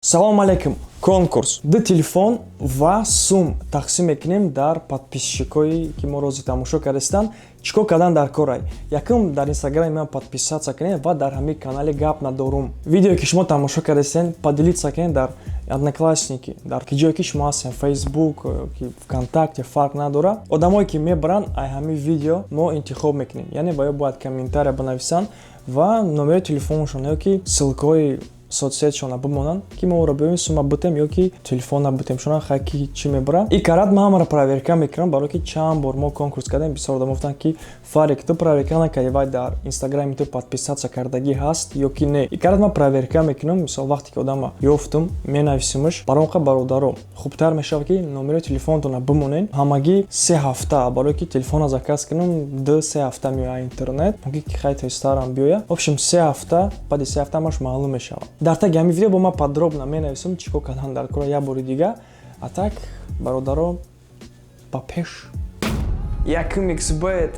Салому алейкум! Конкурс: ду телефон ва сум тақсим мекунем дар подписчикое, ки мо рози тамошо кардастанд. Чӣ кор кардан дар корай? Якум, дар Инстаграми ман подписаться кунед ва дар ҳамин канали «Гап надорум» видеое, ки шумо тамошо кардастен, поделиться кунед дар Одноклассники, дар ки ҷое ки шумо ҳастен, Фейсбук, ВКонтакте, фарқ надорад. Одамое ки мебаранд, ай ҳамин видео мо интихоб мекунем, яъне ба ё бояд комментария банависанд ва номери телефоншон ё ки ссылкаҳои соцсетшона бимонанд, ки мо ӯро биёем, сума бутем ё ки телефона бутем шона. Хай, ки чӣ мебара и карат, ман ҳамаро проверка мекунам, барое ки чанд бор мо конкурс кардем, бисёр одам гуфтанд, ки Фарик, ту проверка накардӣ, вай дар Инстаграми ту подписаться кардагӣ ҳаст ё ки не. И карат ман проверка мекунам. Мисол, вақте ки одама ёфтум, менависимаш. Барои он бародаро, хубтар мешавад, ки номери телефонтона бимонед. Ҳамагӣ 3 ҳафта, барое ки телефона заказ кунам, 2-3 ҳафта меояд интернет, мумкин ки хай тезтарам биёяд. В общем, 3 ҳафта, баъди 3 ҳафта ҳамаш маълум мешавад. Дар таги ҳамин видео бо ман подробно менависам, чӣ кор кардан дар кора. Як бори дига, а так, бародаро, ба пеш. Якум xBet,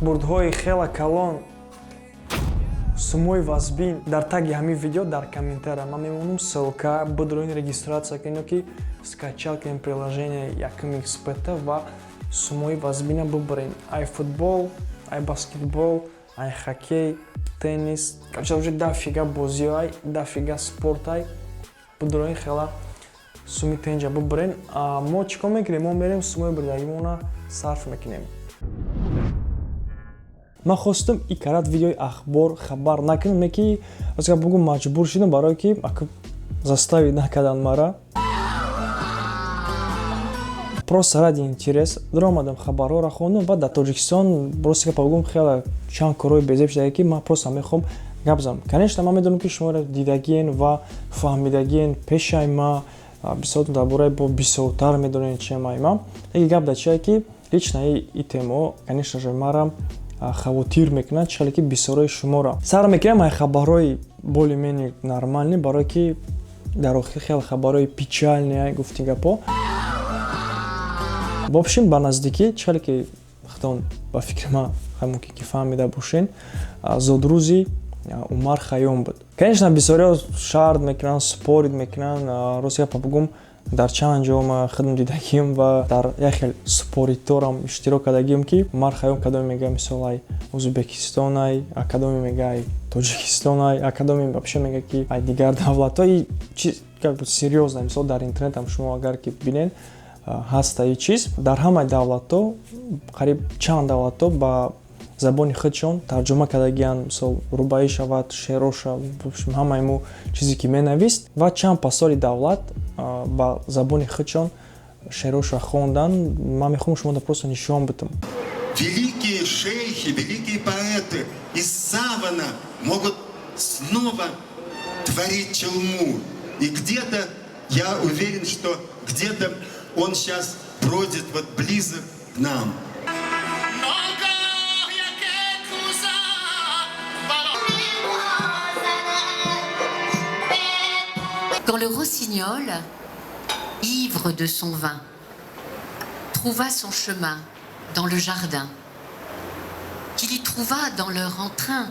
бурдҳои хела калон, сумои вазбин. Дар таги ҳамин видео дар комментария ман мемонам ссылка, бидроин, регистрация кунед ё ки скачать кунед приложение якум xBet ва сумои вазбина бибарен. Ай футбол, ай баскетбол, ай хоккей, теннис, короче, уже дофига бозиҳоай, дофига спортай. Бидроин, хела суми тенҷа бибарен. Мо чӣ кор мекунем? Мо мерем, сумои бурдагимона сарф мекунем. Ман хостам и карат видеои ахбор, хабар накунам, не ки озга бугу, маҷбур шудам, барое ки заставить накардан мара. Просто ради интерес даромадам, хабарҳоро хондам ва дар Тоҷикистон, рости гапа бугум, хеле чанд корҳои безеб шуда, ки ман просто мехоҳам гап занам. Конечно, ман медонам, ки шуморо дидагиен ва фаҳмидагиен пешай ма, бисёр дар бораи бо бисёртар медонед, чемай ма. Яке гап дар чие, ки лично и темо, конечно же, марам хавотир мекунад, чӣ хеле ки бисёрои шуморо. Сар мекунем ай хабарҳои более-менее нормальный, барое ки дар охир хеле хабарҳои печальный гуфти гапҳо. В общем, ба наздикӣ, чӣ хеле ки худон, ба фикри ман, мумкин ки фаҳмида бошен, зодрӯзи Умар Хайём буд. Конечно, бисёриҳо шарт мекунанд, спорить мекунанд. Рости гапа бугум, дар чанд ҷо ма худам дидагиам ва дар як хел спориторам иштирок кардагиам, ки Умар Хайём кадоме мега, мисол, ай Узбекистон, ай кадоме мега, ай Тоҷикистон, ай кадоме вообще мега, ки ай дигар давлатҳо. И чиз как бы серьёзно. Мисол, дар интернетам шумо агар ки бинед, ҳаста и чиз. Дар ҳамаи давлатҳо, қариб чанд давлатҳо ба забони худшон тарҷума кардагиянд, мисол, рубаӣ шавад, шеъро шавад, ҳамаи мо чизе ки менавист, ва чанд пасори давлат ба забони худшон шеъроша хондан. Ман мехоҳам шуморо просто нишон бидам. Великие шейхи, великие поэты из савана могут снова творить чалму. И где-то, я уверен, что где-то он сейчас бродит вот близко к нам. ناگاه یک کوزه برا Quand le rossignol, ivre de son vin, trouva son chemin dans le jardin, qu'il y trouva dans leur entrain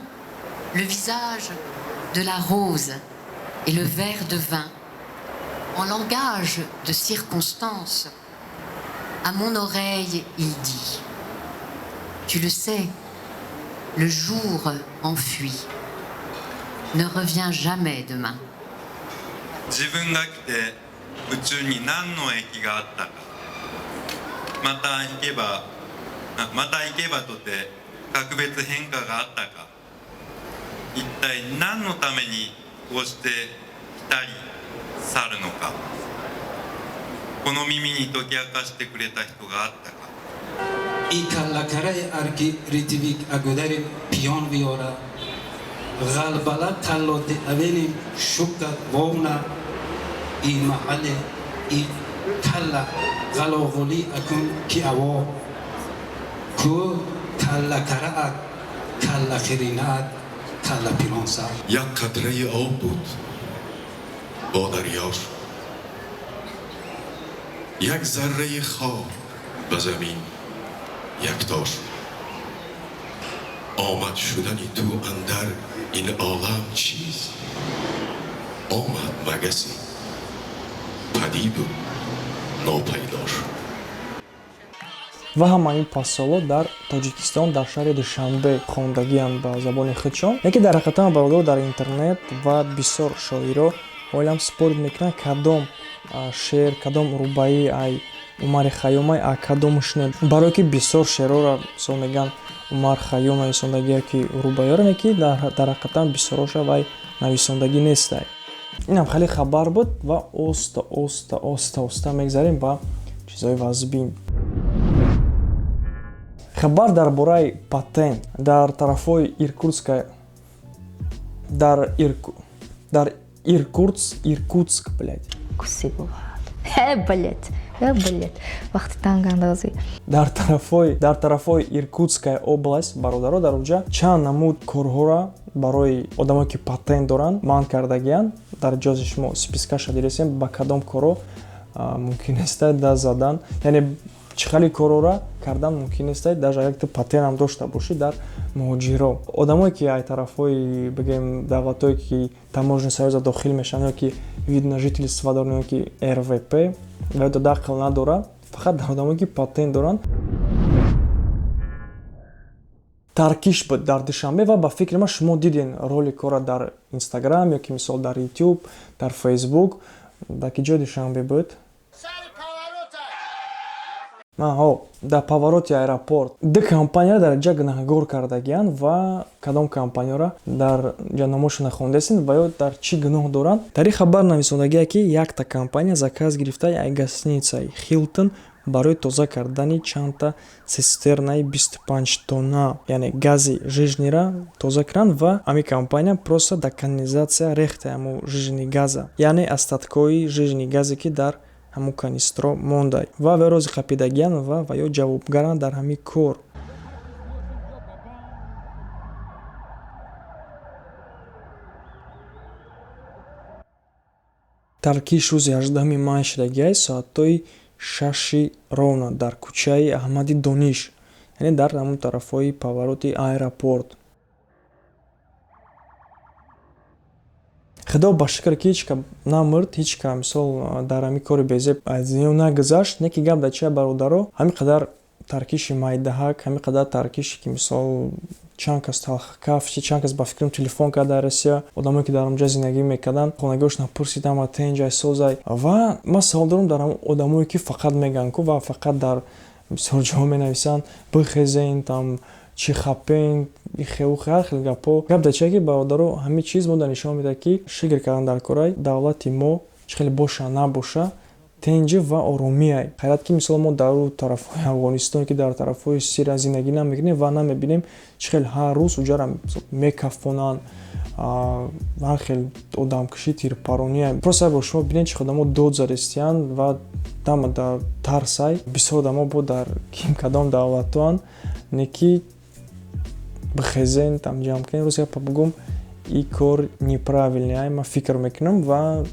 le visage de la rose et le verre de vin, en langage de circonstance, à mon oreille, il dit: «Tu le sais, le jour enfui ne revient jamais demain.» 自分が来て宇宙に何の益があったか、また行けばまた行けばとて格別変化があったか。一体何のためにこうして来たり去るのか。この耳に解き明かしてくれた人があったか。 И каллакараи арки ритвик агудари пиён виёра ғалбала қаллоти авени шукка вовна и маҳалле и калла ғалоғулӣ акун ки аво ку каллакараат каллахиринаат калла пиронса. Як қатраи об буд, бо дарё шуд, як зарраи хок ба замин якто шуд. Омад шудани ту андар ин олам чист? Омад магасе, падиду нопайдо шуд. Ва ҳама ин пассоло дар Тоҷикистон, дар шаҳри Душанбе хондагианд ба забони худшон. Яке дар ҳақиқатан, бародаро, дар интернет ва бисёр шоиро ҳолиам спорить мекунанд, кадом шеър, кадом рубаӣ ай Умари Хайёмай, а кадомаш не, барое ки бисёр шеърҳоро мисол мегӯянд Умар Хайём нависондагие ки рубаиёро не, ки дар ҳақиқатан бисёроша вай нависондагӣ нестай. Инам хеле хабар буд ва оста оста оста оста мегзарем ба чизҳои вазбин. Хабар дар бораи патент дар тарафҳои Иркутска, дар Иркутск, блядь. Куси бувад. Э, блядь. Э, блядь. Вақти тангандозӣ. Дар тарафҳои Иркутская область, бародаро, дар онҷа чанд намуд корҳоро барои одамое ки патент доранд манъ кардагианд. Дар ҷози шумо спискаша дидесем, ба кадом корҳо мумкин неста даст задан, яъне чӣ хеле корҳоро кардан мумкин неста, даже агар ту патентам дошта бошӣ. Дар муҳоҷиро, одамое ки ай тарафҳои, бигем, давлатҳое ки таможенный союза дохил мешаванд, ё ки вид на жительство доранд, ё ки РВП ва ё дахл надорад, фақат дар одамое ки патент доранд. Таркиш буд дар Душанбе ва ба фикри ман шумо диден роликҳоро дар Инстаграм ё ки мисол дар Ютуб, дар Фейсбук. Дар ки ҷои Душанбе буд? Аҳо, дар повороти аэропорт ду компанияро дар ҷа гунаҳгор кардагианд ва кадом компанияро дар ҷа номошо нахондесин ва ё дар чӣ гуноҳ доранд. Дар ин хабар нависондагие ки якта компания заказ гирифта ай гостиницаи Хилтон барои тоза кардани чандта цистернаи 25 тонна, яъне гази жиженныйра тоза кунанд, ва ҳамин компания просто дар канализатсия рехта ҳамун жиженный газа, яъне остаткҳои жиженный газе ки дар ҳамун канистро монда, ва вай рози қапидагианд ва ё ҷавобгаранд дар ҳамин кор. Таркиш рӯзи 18 май шудагиай, соатҳои 6 ровно, дар кӯчаи Аҳмади Дониш, яъне дар ҳамун тарафҳои повороти аэропорт. Худо ба шукр ки ҳеч ка намурд, ҳеч ка мисол дар ҳамин кори безеб аз дунё нагузашт. Не ки гап дар чия, бародаро, ҳамин қадар таркиши майдаҳак, ҳамин қадар таркише ки мисол чанд кас талхакаф, чанд кас ба фикрам телефон кард дар Россия, одамое ки дар онҷа зиндагӣ мекарданд, хонагиҳошона пурсид, ама тенҷай, созай. Ва ман савол дорам дар ҳамон одамое ки фақат мегӯянд ку ва фақат дар бисёр ҷоҳо менависанд: бихезен, там чӣ хапен, ихеухе, ҳар хел гапҳо. Гап дар чия ки, бародаро, ҳамин чиз мо дар нишон медиҳад, ки шикр кардан дар кораи давлати мо чӣ хеле боша набоша, тенҷи ва оромиай. Хайрат ки мисол мо дар тарафҳои Афғонистон, ки дар тарафҳои Сирия зиндагӣ намекунем ва намебинем чӣ хел ҳар рӯз уҷара мекафонанд, ҳар хел одамкушӣ, тирпарония. Просто бо шумо бинед, чӣ одамо дод задистиянд ва дама дар тарсай. Бисёр одамо бо дар ким кадом давлатоанд, не ки бихезен, там ҷамъ кунем. Рӯз гапа бугум, и кор неправильный ай, ман фикр мекунам, ва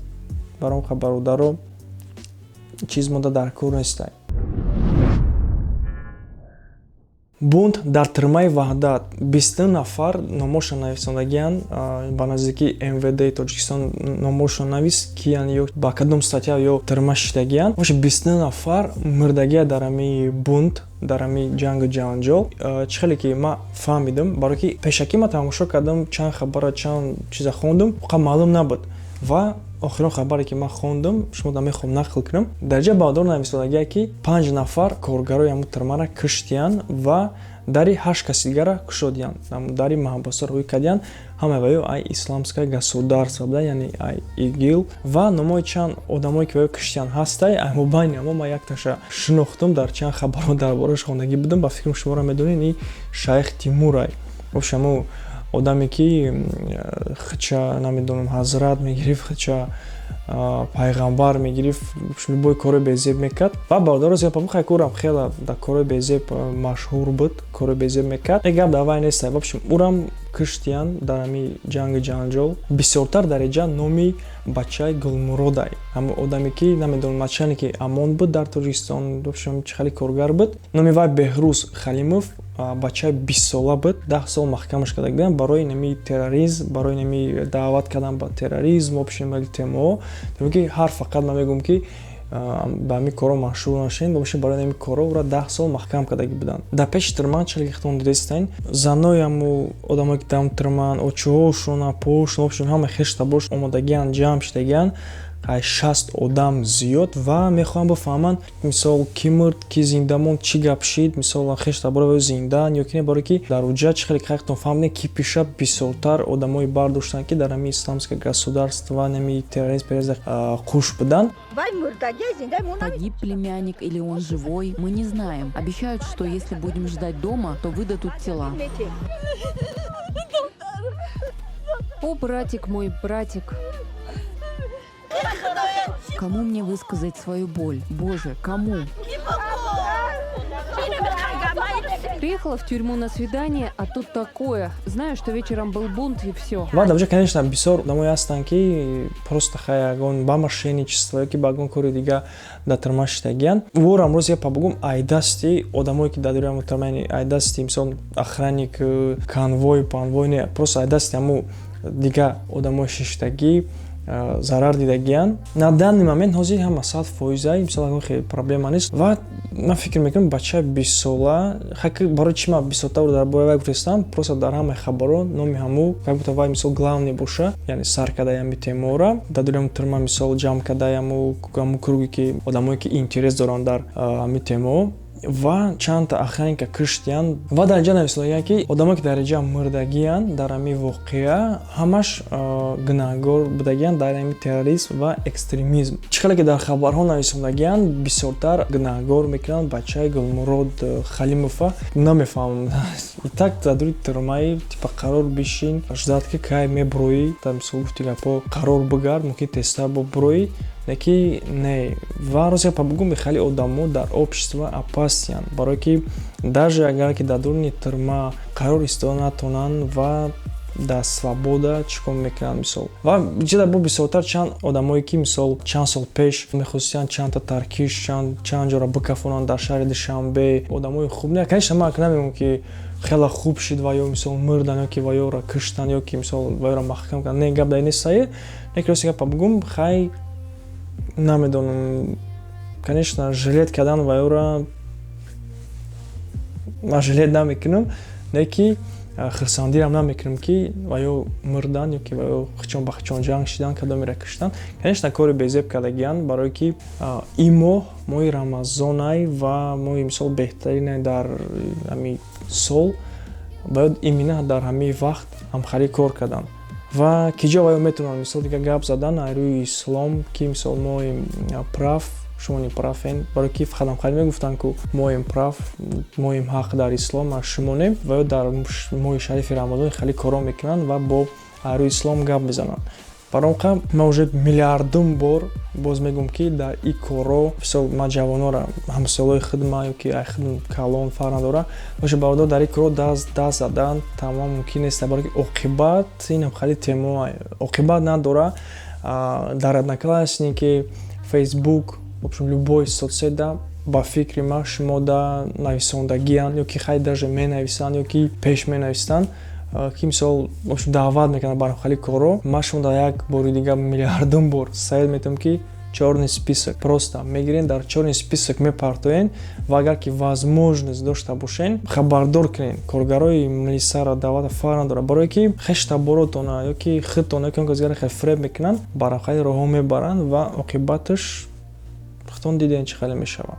баром бародаро, чиз мода дар кор нестай. Бунт дар тюрьмаи Ваҳдат, 20 нафар номошон нависондагианд ба наздикии МВД Тоҷикистон. Номошон навис киян ё ба кадом статья ё тюрьма шидагианд. Вообще 20 нафар мурдагия дар ҳамин бунт, дар ҳамин ҷангу ҷанҷол. Чӣ хеле ки ман фаҳмидам, барое ки пешакӣ ман тамошо кардам, чанд хабара, чанд чиза хондум, қа маълум набуд, ва охирон хабаре ки ман хондум, шумо да мехоҳам нақл кунам. Дар ҷа баъдор нависодагие ки панҷ нафар коргарои ҳамун тюрьмара куштиянд ва дари ҳашт каси дигара кушодиянд, дари маҳбусҳоро ҳуй кардиянд. Ҳамаи ваё ай Исламское государство буда, яъне ай ИГИЛ. Ва номои чанд одамое ки ваё куштиянд ҳастай. Ай мобайни амо ман якташа шинохтум, дар чанд хабарҳо дар борааш хондагӣ будам. Ба фикрам, шуморо медонед, и шайх Тимурай. Вообще ҳамун одаме ки хича, намедонам, ҳазрат мегирифт, хича пайғамбар мегирифт, любой кори безеб мекард. Ва бародаро, хай урам хеле дар кори безеб машҳур буд, кори безеб мекард. Э, гап дар вай неста. В общем, урам куштиянд дар ҳамин ҷангу ҷанҷол. Бисёртар дар иҷа номи бачаи Гулмуродай, ҳамон одаме ки, намедонам, начальники ОМОН буд дар Тоҷикистон, в общем, чӣ хеле коргар буд, номи вай Беҳрӯз Халимов. Бачаи 20-сола буд, 10 сол маҳкамаш карда буданд барои нами терроризм, барои нами даъват кардан ба терроризм. Общем, темао ки ҳар фақат ман мегӯям, ки ба ҳамин корҳо машғул нашавед бошед. Барои ҳамин корҳо ӯро 10 сол маҳкам кардагӣ буданд. Дар пеши тирман чалгихтон дидестен, занояму одамое, ки дар тирман, очаҳошон, апоҳошон, общем, ҳама хештабош омодагиан, ҷамъ шудагиан, 60 одам зиёд, ва мехоҳам бифаҳманд, мисол, кӣ мурд, кӣ зинда монд, чӣ гап шид, мисол, хештабора зиндаанд ё ки не. Барое ки дар уҷа чӣ хеле қайқтон фаҳмидем, ки пеша бисёртар одамои бардоштанд, ки дар ҳамин Исламское государство, ҳами терроризм қуш буданд. Погиб племянник или он живой, мы не знаем. Обещают, что если будем ждать дома, то выдадут тела. О, братик мой, братик. Кому мне высказать свою боль? Боже, кому? Приехала в тюрьму на свидание, а тут такое. Знаю, что вечером был бунт, и все. Ва дар конечно, бисёр одамое ҳастанд, ки просто хай ягон ба мошенничество ёки ба ягон кори дига дар тюрьма шидагиянд. Ворам рӯз япа бугум, айдасти одамое, ки дар дури тюрьма, айдасти, мисол, охранник, конвой, панвой не, просто айдасти ҳаму дига одамои шиштагӣ зарар дидагиянд. На данный момент ҳозир ҳама 100%, мисол, ягон хеле проблема нест. Ва ман фикр мекунам, бачаи 20-сола, барои чӣ ман бисёртар дар бораи вай гуфтастам? Просто дар ҳамаи хабарҳо номи ҳаму, как будто вай, мисол, главный боша, яъне сар кардаи ҳами темора, дар дури ҳаму тюрьма, мисол, ҷамъ кардаи ҳаму круге, ки одамое, ки интерес доранд дар ҳами темао, ва чандта охранника киштиянд. Ва дар инҷа нависоянд, ки одамое, ки дар инҷа мурдагиянд дар ҳамин воқеа, ҳамаш гунаҳгор будагиянд дар ҳамин терроризм ва экстремизм. Чӣ хеле ки дар хабарҳо нависондагиянд, бисёртар гунаҳгор мекунанд бачаи Гулмурод Халимова. Намефаҳмам, и так дар дури тюрьмаи, типа, қарор бишин, ждать, ки кай меброӣ. Дар мисол гуфти гапҳо, қарор бигард, мумкин тезтар боброӣ, леки не. Ва рост гапа бугум, хеле одамо дар общество опасныянд, барое ки даже агар ки дар дуруни тюрьма қарор истода натонанд, ва дар свобода чӣ кор мекунанд, мисол? Ва ҷида бо бисёртар чанд одамое, ки, мисол, чанд сол пеш мехостиянд чандта таркиш, чанд ҷоро бикафонанд дар шаҳри Душанбе, одамои хуб не. Конечно, ман намегӯям, ки хеле хуб шид ва ё, мисол, мурдан, ё ки ва ёро киштанд, ё ки, мисол, ва ёро маҳкам карданд. Не, гап дар ин нест, саир не, ки рости гапа бугум, хай, намедонам, конечно, жалеть кардан ва ёра ман жалеть намекунам, не ки хурсандирам намекунам, ки ва ё мурдан, ё ки ва ё хичон ба хичон ҷанг шидан, кадомеро киштан. Конечно, кори безеб кардагиянд, барое ки ин моҳ моҳи Рамазонай ва моҳи, мисол, беҳтаринай дар ҳамин сол, бояд именно дар ҳамин вақт ҳамхарӣ кор карданд. Ва ки ҷо ва ё метавонанд, мисол, дига гап задан рӯи ислом, ки, мисол, моем прав, шумо не правен? Барое ки фақат ҳамхарӣ мегуфтанд, ку моем прав, моем ҳақ дар ислом, а шумо не. Ва ё дар моҳи шарифи Рамазон хеле корҳо мекунанд ва бо рӯи ислом гап мезананд. Барои он ман уже миллиардум бор боз мегӯм, ки дар ин корҳо, мисол, ман ҷавонора, ҳамсолои худма ё ки ай худм калон, фарқ надора боша, бародар, дар ин корҳо даст задан тамом мумкин нест, барое ки оқибат инам хеле темо оқибат надора. Дар Одноклассники, Фейсбук, в общем, любой соцсеть, ба фикри ман, шумо да нависондагиянд ё ки хай даже менависанд, ё ки пеш менависанд, ки, мисол, даъват мекунанд бар хали корҳо. Ман шумо дар як бори дига, миллиардум бор совет метавам, ки чёрный список просто мегирен, дар чёрный список мепартоен ва агар ки возможность дошта бошен, хабардор кунен коргарои милисара, даъвата, фарқ надорад, барое ки хештаборотона ё ки худтона, ё ки он кас дигара хеле фиреб мекунанд, бар хали роҳҳо мебаранд ва оқибаташ худтон дидем, чӣ хеле мешавад.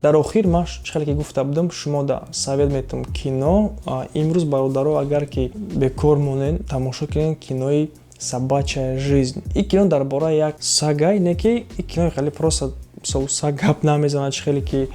Дар охир ман, чӣ хеле ки гуфта будам, шумо да совет метавам кино. Имрӯз, бародаро, агар ки бекор монен, тамошо кунед кинои «Собачья жизнь». Ин кино дар бораи як сагай, не ки ин кинои хеле просто, мисол, саг гап намезанад, чӣ хеле ки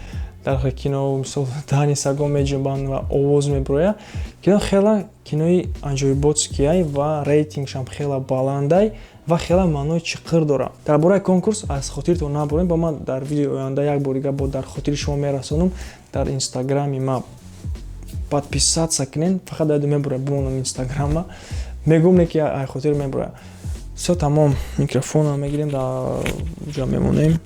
дар кино, мисол, даҳани сагон меҷунбанд ва овоз мебирояд. Кино хела кинои аҷоиботскиай ва рейтингшам хела баландай ва хела маънои чиқир дорад. Дар бораи конкурс аз хотиртон набурем, ба ман дар видеои оянда як бор дига бо дар хотири шумо мерасонам. Дар Инстаграми ма подписаться кунен, фақат даду мебурад, бимонам Инстаграма, мегӯм, не ки ай хотир мебурад. Всё, тамом, микрофонро мегирем, дар ҷо мемонем.